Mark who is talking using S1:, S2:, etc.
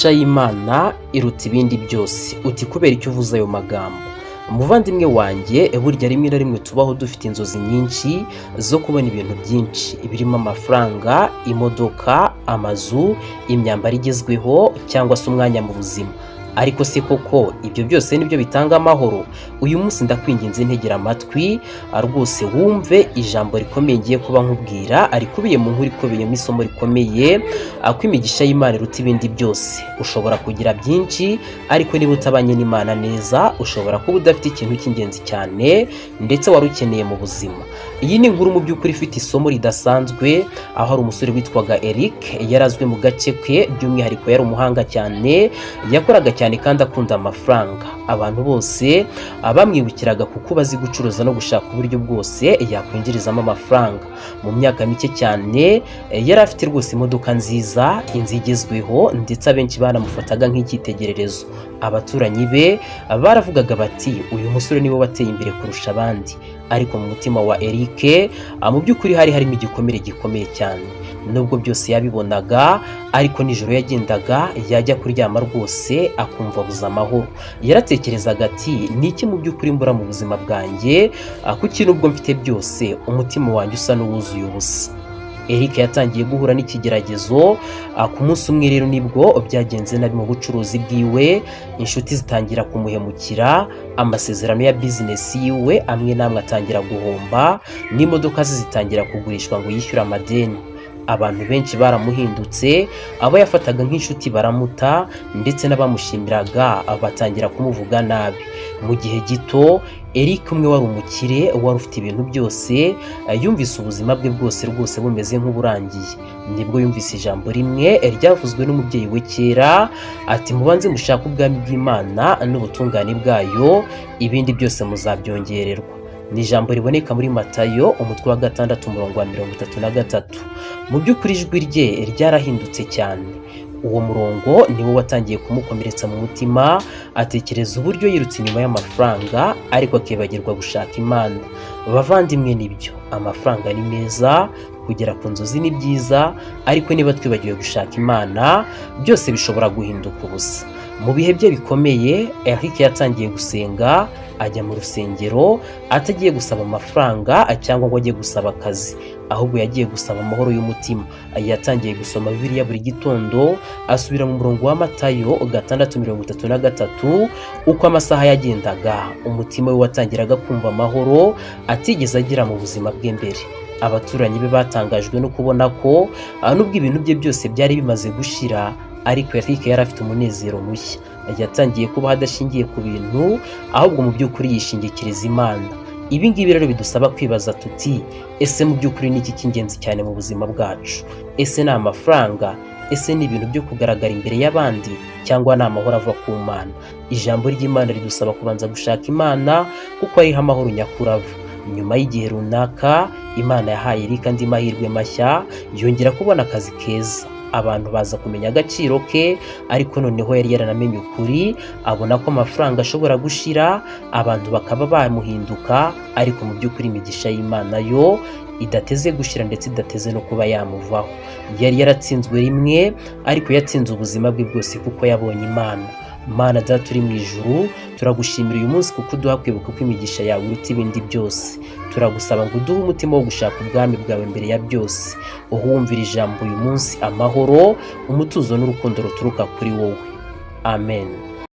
S1: Imigisha y'Imana iruta ibindi byose. Uti kubera icyo uvuze ayo magambo? Umuvandimwe wanjye, burya rimwe na rimwe tubaho dufite inzozi nyinshi zo kubona ibintu byinshi birimo amafaranga, imodoka, amazu, imyambaro igezweho cyangwa se umwanya mu buzima. Ariko se koko ibyo byose nibyo bitanga amahoro? Uyu munsi ndakwinginze, ntegera amatwi rwose wumve ijambo rikomeye ngiye kuba nkubwira, rikubiye mu nkuru ikubiyemo isomo rikomeye ko imigisha y'Imana iruta ibindi byose. Ushobora kugira byinshi, ariko niba utabanye n'Imana neza, ushobora kuba udafite ikintu cy'ingenzi cyane ndetse wari ukeneye mu buzima. Iyi ni inkuru mu by'ukuri ifite isomo ridasanzwe, aho hari umusore witwaga Eric. Yari azwi mu gace ke, by'umwihariko yari umuhanga cyane, yakoraga cyane kandi akunda amafaranga. Abantu bose bamwibukiraga kuko bazi gucuruza no gushaka uburyo bwose yakwinjirizamo amafaranga. Mu myaka mike cyane yari afite rwose imodoka nziza, inzu igezweho, ndetse abenshi banamufataga nk'icyitegererezo. Abaturanyi be baravugaga bati: "Uyu musore niwe wateye imbere kurusha abandi." Ariko mu mutima wa Eric mu by'ukuri hari harimo igikomere gikomeye cyane. Nubwo byose yabibonaga, ariko nijoro yagendaga yajya kuryama rwose akumva abuze amahoro. Yaratekerezaga ati: "Ni iki mu by'ukuri mbura mu buzima bwanjye? Kuki nubwo mfite byose umutima wanjye usa n'uwuzuye ubusa?" Eric yatangiye guhura n'ikigeragezo. Ku munsi umwe rero nibwo byagenze nabi mu bucuruzi bwiwe, inshuti zitangira kumuhemukira, amasezerano ya bizinesi yiwe amwe n'amwe atangira guhomba, n'imodoka ze zitangira kugurishwa ngo yishyure amadeni. Abantu benshi baramuhindutse, abo yafataga nk'inshuti baramuta, ndetse n'abamushimiraga batangira kumuvuga nabi. Mu gihe gito, Eric umwe wari umukire, wari ufite ibintu byose, yumvise ubuzima bwe bwose rwose bumeze nk'uburangiye. Nibwo yumvise ijambo rimwe ryavuzwe n'umubyeyi we kera, ati: "Mubanze mushake ubwami bw'Imana n'ubutungane bwayo, ibindi byose muzabyongererwa." Ni ijambo riboneka muri Matayo umutwe wa 6, umurongo wa 33. Mu by'ukuri ijwi rye ryarahindutse cyane. Uwo murongo niwo watangiye kumukomeretsa mu mutima, atekereza uburyo yirutse inyuma y'amafaranga ariko akibagirwa gushaka Imana. Bavandimwe, nibyo, amafaranga ni meza, kugera ku nzozi ni byiza, ariko niba twibagiwe gushaka Imana, byose bishobora guhinduka ubusa. Mu bihe bye bikomeye, Eric yatangiye gusenga, ajya mu rusengero atagiye gusaba amafaranga cyangwa ngo ajye gusaba akazi, ahubwo yagiye gusaba amahoro y'umutima. Yatangiye gusoma Bibiliya buri gitondo, asubira mu murongo wa Matayo 6:33. Uko amasaha yagendaga, umutima we watangiraga kumva amahoro atigeze agira mu buzima bwe mbere. Abaturanyi be batangajwe no kubona ko nubwo ibintu bye byose byari bimaze gushira, ariko Eric yari afite umunezero mushya. Yatangiye kubaho adashingiye ku bintu, ahubwo mu by'ukuri yishingikiriza Imana. Ibi ngibi rero bidusaba kwibaza tuti: ese mu by'ukuri ni iki cy'ingenzi cyane mu buzima bwacu? Ese ni amafaranga? Ese ni ibintu byo kugaragara imbere y'abandi, cyangwa ni amahoro ava ku Mana? Ijambo ry'Imana ridusaba kubanza gushaka Imana, kuko ariho amahoro nyakuri ava. Nyuma y'igihe runaka, Imana yahaye Eric andi mahirwe mashya, yongera kubona akazi keza, abantu baza kumenya agaciro ke. Ariko noneho yari yaranamenye ukuri, abona ko amafaranga ashobora gushira, abantu bakaba bamuhinduka, ariko mu by'ukuri imigisha y'Imana yo idateze gushira ndetse idateze no kuba yamuvaho. Yari yaratsinzwe rimwe, ariko yatsinze ubuzima bwe bwose kuko yabonye Imana. Mana Data uri mu ijuru, turagushimira uyu munsi kuko uduha kwibuka ko imigisha yawe iruta ibindi byose. Turagusaba ngo uduhe umutima wo gushaka ubwami bwawe mbere ya byose. Uwumvira ijambo uyu munsi amahoro, umutuzo n'urukundo ruturuka kuri wowe. Amen.